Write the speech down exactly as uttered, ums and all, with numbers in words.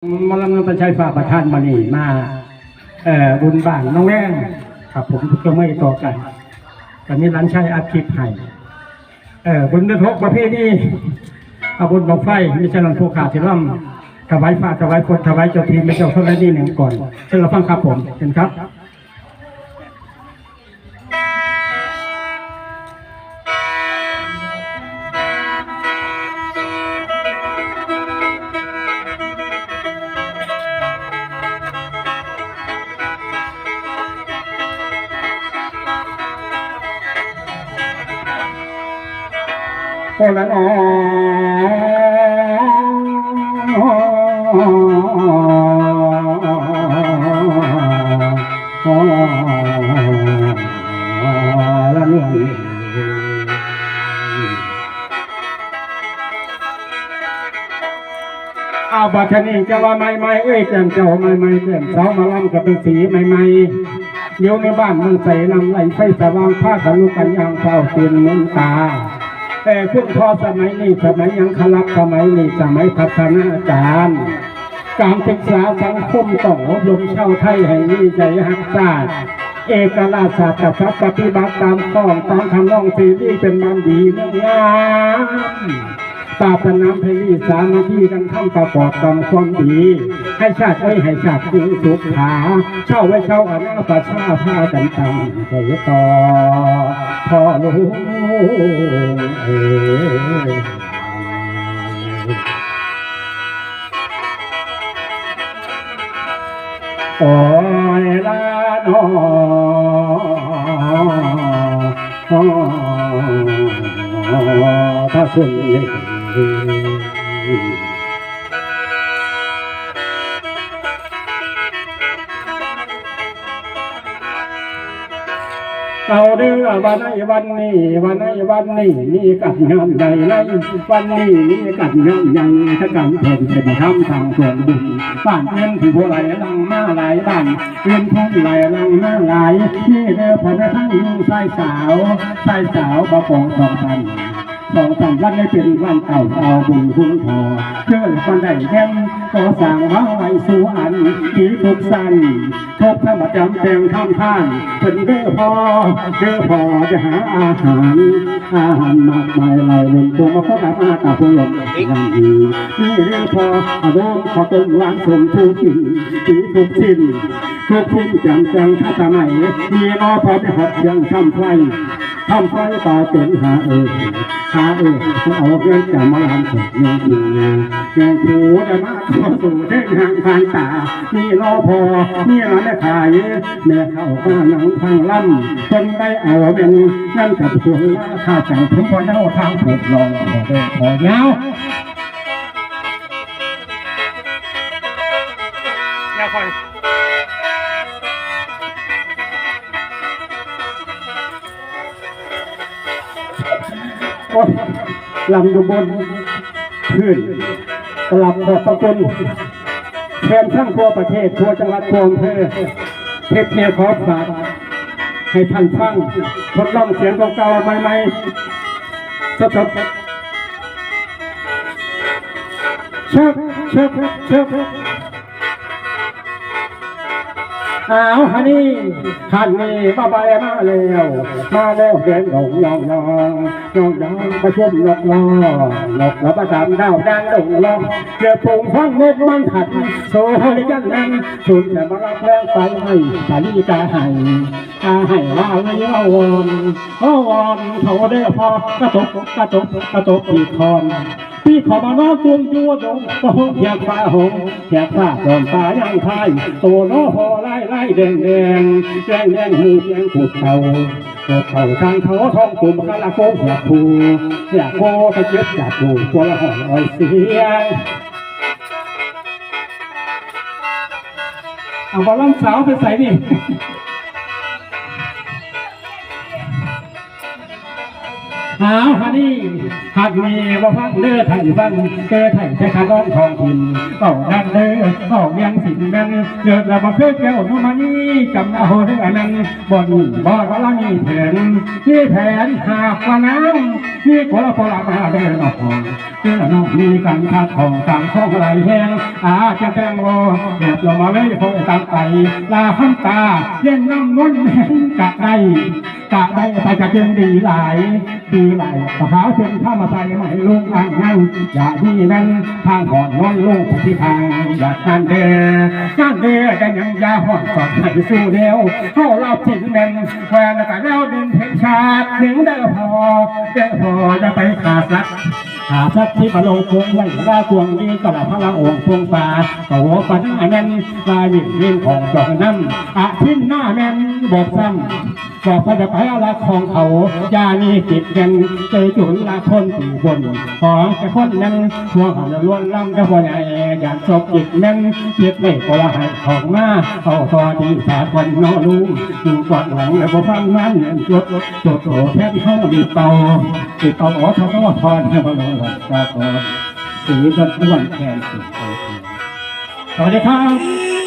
หมอลำนนทชัย ฝากประธานมานี่มา เอ่อ บุญบ้านน้องแวง ครับผม ก็ไม่ต่อกัน ก็มีหลานชายอัดคลิปให้ เอ่อ บุญเดือนหกประเพณี เอาบุญบั้งไฟ มีฉลองผู้ขาสิลำ ถวายฟ้า ถวายฝน ถวายเจ้าที่ แม่เจ้าธรณีหนึ่งก่อน เชิญรับฟังครับผม เชิญครับ โอ้ละนอ ละนวล เอาบัดนี้จะว่าใหม่ๆ เอ้ย แจ่มแจ่วใหม่ๆ แจ่มสาวมาลำกับเป็นสีใหม่ๆ อยู่ในบ้านเมืองใส น้ำไหลไฟสว่าง พากันลุกกันย่างเฝ้าตื่นเมืองตา แต่คุณพ่อสมัยนี้ สมัยยังขลับ สมัยนี้ สมัยพัฒนาการ การศึกษาสังคมต้องอบรมชาวไทยให้มีใจฮักชาติ เอกราชศาสตร์กษัตริย์ปฏิบัติตามข้องตามคำน้องเสรีเป็นบ้านดีเมืองงาม ศาสนาไทยสามัคคีกันทำประกอบกรรมความดี ให้ชาติไว้ให้ชาติมีสุขขา เช่าไว้เช่าอนาประชาพากันตั้งใจต่อ พ่อหลวงเอ๋ย โอ้ยละนอ พระคุณ เอาเด้อว่าในวันนี้ ว่าในวันนี้มีกันงานใหญ่ ในวันนี้มีกันงานใหญ่ ถ้ากันเพิ่นเป็นทำทางส่วนบุญ บ้านเอื้อนผู้ไหลหลังมาหลายบ้าน เอื้อนผู้ไหลหลังมาหลาย นี่เด้อพ่อแม่ทั้งหญิงชายสาว ชายสาวบ่ปองสองพัน สองสามวันนี้เป็นวันเก่าเอาบุญคุณพอ เกิดวันใดแย้มก็สั่งมาไว้สู่อัน มีทุกสั้น ทบธรรมจำแจงทำทาน เป็นเด้อพอ เด้อพอจะหาอาหาร อาหารมากมายหลายล้นตัวมาขอกับมาตาพวงลมอย่างดี นี่เด้อพอ อาดมขอต้มหวานสมผู้กิน มีทุกสิ้น ทุกสิ้นจำแจงทันสมัย มีรอพอไม่หัดเสียงทำไฟ ทำไฟต่อจนหาเออ หาเออ เอาเงินจากมาลานสดเงินกู เงินกูได้มาขอสู่เส้นทางทางตา มีรอพอ มีร้านขาย แม่เข้ามาหนังทางลำ คนได้เอาเป็นนั่นกับพวงราคาสั่งผมพอเน่าทางเปิดลองพอได้พอยาว ยาวคอย โอ้ย ลำอยู่บนพื้น กราบขอบพระคุณแฟนทั้งทั่วประเทศ ทั่วจังหวัด ทั่วอำเภอ เทปเนี่ยขอฝากให้ท่านฟัง ทดลองเสียงเก่าๆ ใหม่ๆ สดๆ เชิก เชิก เชิก อ้าวฮันนี่ ฮันนี่ มาไปมาแล้ว มาแล้วแดงดองยองยองยองยองประชุมนกร้องนกแล้วประสานดาวแดงดองร้องเดี๋ยวปงฟังนกมันขัด โซ่ให้กันแน่นสุดแต่มารับแรงไปให้สาลีกาให้กาให้ว่าเลยว่าวอนว่าวอนเขาได้พอกระตบกระตบกระตบปีกคอน ปีขอมานอนตุ้มอยู่ดงก็หงอยากฟ้าหงอยากฟ้าก่อนตายังพายโตโนพอไล่ไล่แดงแดงแดงแดงหูเพียงผูกเขาผูกเขาทางเขาท้องตุ่มกะละโกอยากผูอยากโกตะเกียบอยากผูตัวละหอยอ่อยเสียงเอาบอลลันสาวไปใส่นี่ อ้าวฮันนี่ หากมีบ่ฟังเด้อไทยฟังเด้อไทยแต่ข้าน้องท้องถิ่นเว้าดังเด้อเว้าเลี้ยงสินแม่นเลิศแล้วบ่คือแก้วนุมณีจำเอาเด้ออันนั้นบ่มีบ่ละมีแผนมีแผนหากว่าน้ำมีคนละคนละมาเด้อน้องเด้อน้องมีการทักของต่างของหลายแห่งอาจจะแจ้งบ่แบบลงมาเลยคงตามไปลาคำตาเล่นน้ำนนแห่งกะได้กะได้ไปกะจึงดีหลาย ดีหลายปะขาวเชิงข้ามาใส่ไม่ลงอ่างนั่งอย่าดีนั้นทางหอนนอนลงไปที่ทางอยากนั่นเด้อนั่นเด้อจะยังอยาหอนก่อนให้สู้แล้วเข้ารับถึงแม่นแควนกะแล้วดินเพ่งชาติถึงเด้อพอเด้อพอจะไปขาดสักขาดสักที่มาลงคงไว้ว่าควงนี้ก็ละพระองค์คงป่าก็หัวปันอันนั้นลายหยิ่งเลี้ยงของจอกน้ำอาทินหน้าแม่นบอกซ้ำ บอกพระจะไปอารักของเขา ยานี้จิตยังใจจุนละคนตีบน ของแต่คนนั้นพวกเขาจะล้วนล้ำกับพ่อใหญ่ยานศพจิตนั้นจิตไม่ก็ละหายของมาเอาต่อดีสาคนนอลุงอยู่ก่อนหลังแล้วพอฟังมันเงินจดจดโตแทนห้องดีเตาดีเตาอ๋อทองก็ว่าพรให้พระองค์ตาก่อนสีก็ทวนแทนสีเตาสวัสดีครับ